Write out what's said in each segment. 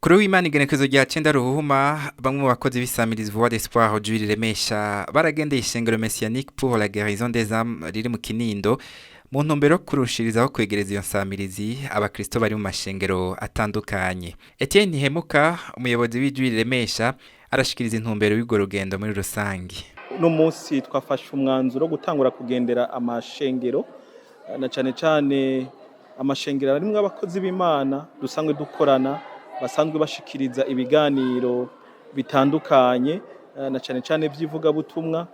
Kuri w'Imana igenekerezo rya 9 Ruhuhuma, bamwe mu bakozi b'isamirizi Voix d'Espoir Ijwi Riremesha baragendeye ishengero Messianique pour la guérison des âmes riri mu Kinindo mu ntumbero yo kurushirizaho kwegereza iyo nsamirizi abakristo bari mu mashengero atandukanye. Etienne Ntihemuka, umuyobozi w'Ijwi Riremesha, arashikiriza intumbero y'urwo rugendo muri rusange. Uno munsi twafashe umwanzuro wo gutangura kugendera amashengero, na cane cane amashengero arimwo abakozi b'Imana dusanzwe dukorana, basanzwe bashikiriza ibiganiro bitandukanye, na cane cane vy'ivugabutumwa,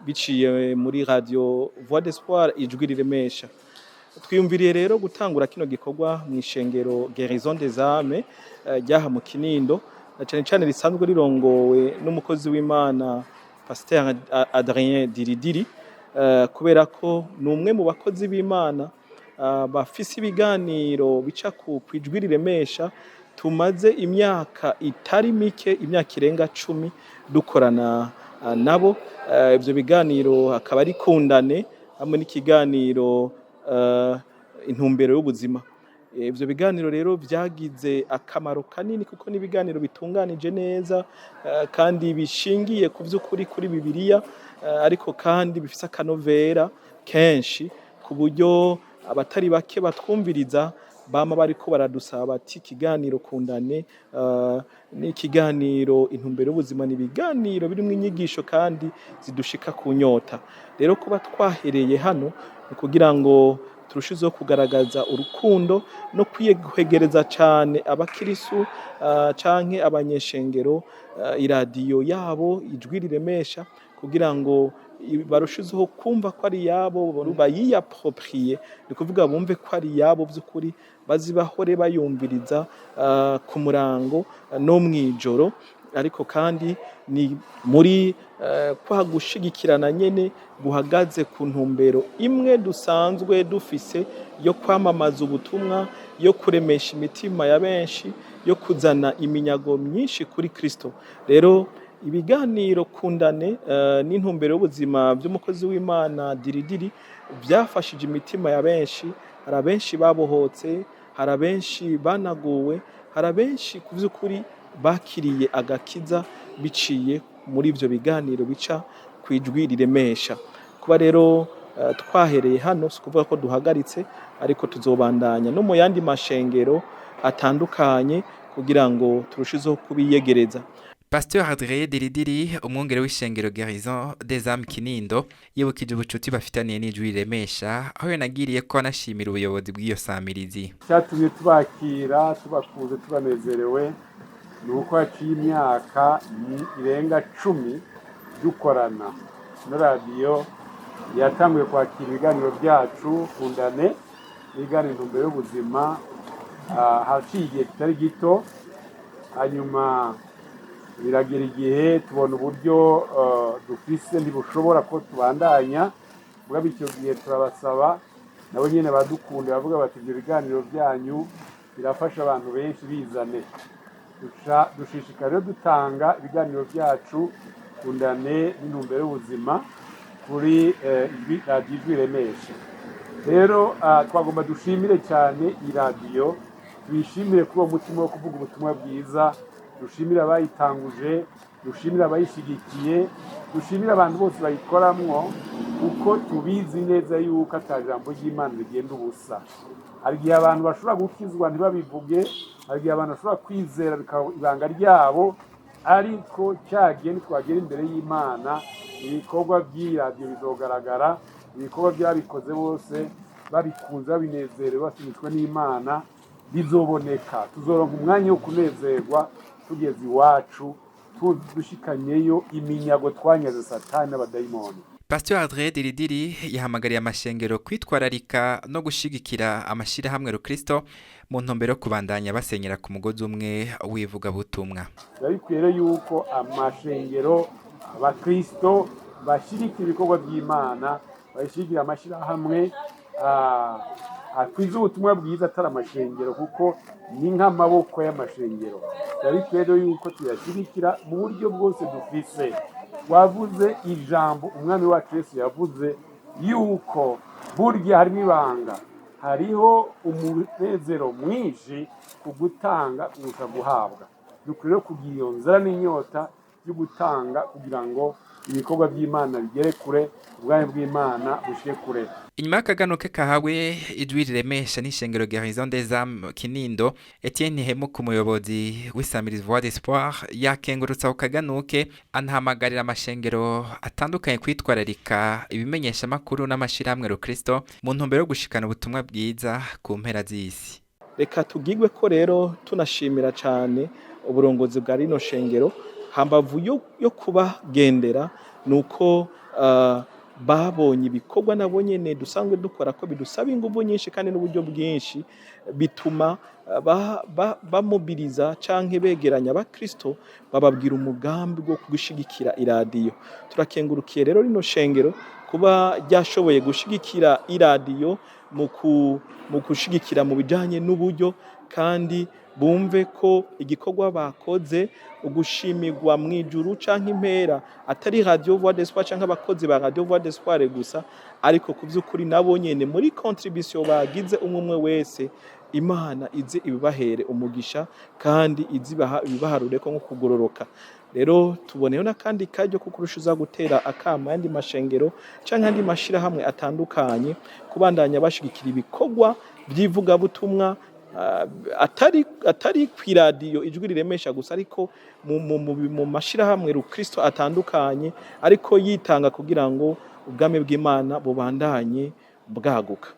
biciye muri radio Voix d'Espoir Ijwi Riremesha. Twiyumviriye rero gutangura kino gikorwa mu ishengero Guérison des âmes ryaha mu Kinindo, na cane cane risanzwe rirongowe n'umukozi w'Imana Pasteur Adrien Diridiri, kubera ko ni umwe mu bakozi b'Imana bafise ibiganiro bica ku Ijwi Riremesha tumaze imyaka itari mike, imyaka irenga 10 dukorana nabo. Ivyo biganiro akaba ari Kundane hamwe n'ikiganiro Intumbero y'Ubuzima. Ivyo biganiro rero vyagize akamaro kanini, kuko ni ibiganiro bitunganije neza kandi bishingiye ku vy'ukuri kuri Bibiliya, ariko kandi bifise akanovera kenshi, ku buryo abatari bake batwumviriza bama bariko baradusaba bati: "Ikiganiro Kundane n'ikiganiro Intumbero y'Ubuzima ni ibiganiro birimwo inyigisho kandi zidushika ku nyota." Rero kuba twahereye hano ni kugira ngo turushizeho kugaragaza urukundo no kwiyegereza cane abakirisu canke abanyeshengero iradiyo yabo Ijwi Riremesha, kugira ngo barushizeho kumva ko ari yabo, bayiyapproprier, ni kuvuga bumve ko ari yabo vy'ukuri, bazibahore bayumviriza ku murango no mw'ijoro. Ariko kandi ni muri kwa gushigikirana nyene guhagaze ku ntumbero imwe dusanzwe dufise yo kwamamaza ubutumwa, yo kuremesha imitima ya benshi, yo kuzana iminyago myinshi kuri Kristo. Rero ibiganiro Kundane n'Intumbero y'Ubuzima vy'umukozi w'Imana Diridiri vyafashije imitima ya benshi. Hari abenshi babohotse, hari abenshi banaguwe, hari abenshi ku vy'ukuri bakiriye agakiza biciye muri ivyo biganiro bica kw'Ijwi Riremesha. Kuba rero twahereye hano si ukuvuga ko duhagaritse, ariko tuzobandanya no mu yandi mashengero atandukanye kugira ngo turushizeho kubiyegereza. Pasteur Adrien Diridiri, umwungere w'ishengero Guérison des âmes Kinindo, yibukije ubucuti bafitaniye n'Ijwi Riremesha, aho yanagiriye ko anashimira ubuyobozi bw'iyo samirizi. Icyatumye tubakira tubakunze tubanezerewe ni uko haciye imyaka irenga 10 dukorana na radiyo. Yatanguye kwakira ibiganiro byacu Kundane n'ibiganiro Intumbero y'Ubuzima haciye igihe kitari gito. Hanyuma biragera igihe tubona uburyo dufise ntibushobora ko tubandanya bwaba. Icyo gihe turabasaba, nabo nyine badukunda, bavuga bati: "Ibyo biganiro byanyu birafasha abantu benshi, bizane." Dushishikara rero dutanga ibiganiro byacu Kundane n'Intumbero y'Ubuzima kuri radiyo Ijwi Riremesha. Rero twagomba dushimire cyane iyi radiyo, tuyishimire kuri uwo mutima wo kuvuga ubutumwa bwiza, dushimire abayitanguje, dushimire abayishyigikiye, dushimire abantu bose bayikoramwo, kuko tubizi neza yuko ata jambo ry'Imana rigenda ubusa. Hari igihe abantu bashobora gukizwa ntibabivuge, hari igihe abantu bashobora kwizera bikaba ibanga ryabo, ariko cyagiye nitwagera imbere y'Imana, ibikorwa by'iyi radiyo bizogaragara. Ibikorwa by'ababikoze bose babikunze, babinezerewe, basunitswe n'Imana, bizoboneka. Tuzoronka umwanya wo kunezerwa tugeze iwacu, dushikanyeyo iminyago twanyaze Satani n'abadayimoni. Pasteur Adrien Diridiri yahamagariye amashengero kwitwararika no gushigikira amashirahamwe Rukristo mu ntumbero yo kubandanya basenyera ku mugozi umwe w'ivugabutumwa. Biba bikwiye rero yuko amashengero, abakristo bashyigikira ibikorwa by'Imana, bashyigikira amashyirahamwe akwiza ubutumwa bwiza atari amashengero, kuko ni nk'amaboko y'amashengero. Biba bikwiye rero yuko tuyashyigikira mu buryo bwose dufise. Wavuze ijambo Umwami wacu Yesu yavuze yuko burya harimo ibanga, hariho umunezero mwinshi. ku gutanga kurusha guhabwa. Dukwiriye kugira iyo nzara n'inyota yo gutanga kugira ngo ibikorwa by'Imana bigere kure, ubwami bw'Imana bushike kure. Inyuma y'akaganuke kahawe Ijwi Riremesha n'ishengero Guérison des Âmes Kinindo, Etienne Hemuka, umuyobozi w'isamirizi Voix d'Espoir, yakengurutse ako kaganuke, anahamagarira amashengero atandukanye kwitwararika ibimenyeshamakuru n'amashirahamwe rukristo mu ntumbero yo gushikana ubutumwa bwiza ku mpera z'isi. Reka tugigwe ko rero tunashimira cyane uburongozi bwa rino shengero, hambavu yo kubagendera nuko babonye ibikorwa nabo nyene dusanzwe dukora ko bidusaba inguvu nyinshi kandi n'uburyo bwinshi, bituma bamobiliza canke begeranya abakristo, bababwira umugambi wo gushigikira iradiyo. Turakengurukiye rero rino shengero kuba ryashoboye gushigikira iradiyo mu gushigikira mu bijanye n'uburyo, kandi bumve ko igikorwa bakoze ugushimirwa mu ijuru canke impera atari Radio Voix d'Espoir canke abakozi ba Radio Voix d'Espoir gusa, ariko ku vy'ukuri nabo nyene muri contribution bagize, umwe umwe wese, Imana ize ibibahere umugisha kandi ize ibibaharureko nko kugororoka. Rero tuboneyeho n'akandi karyo ko kurushiza gutera akamo ayandi mashengero canke ayandi mashirahamwe atandukanye kubandanya bashigikira ibikorwa vy'ivugabutumwa, atari kw'iradiyo Ijwi Riremesha gusa, ariko mu mashirahamwe rukristo atandukanye ariko yitanga kugira ngo ubwami bw'Imana bubandanye bwaguka.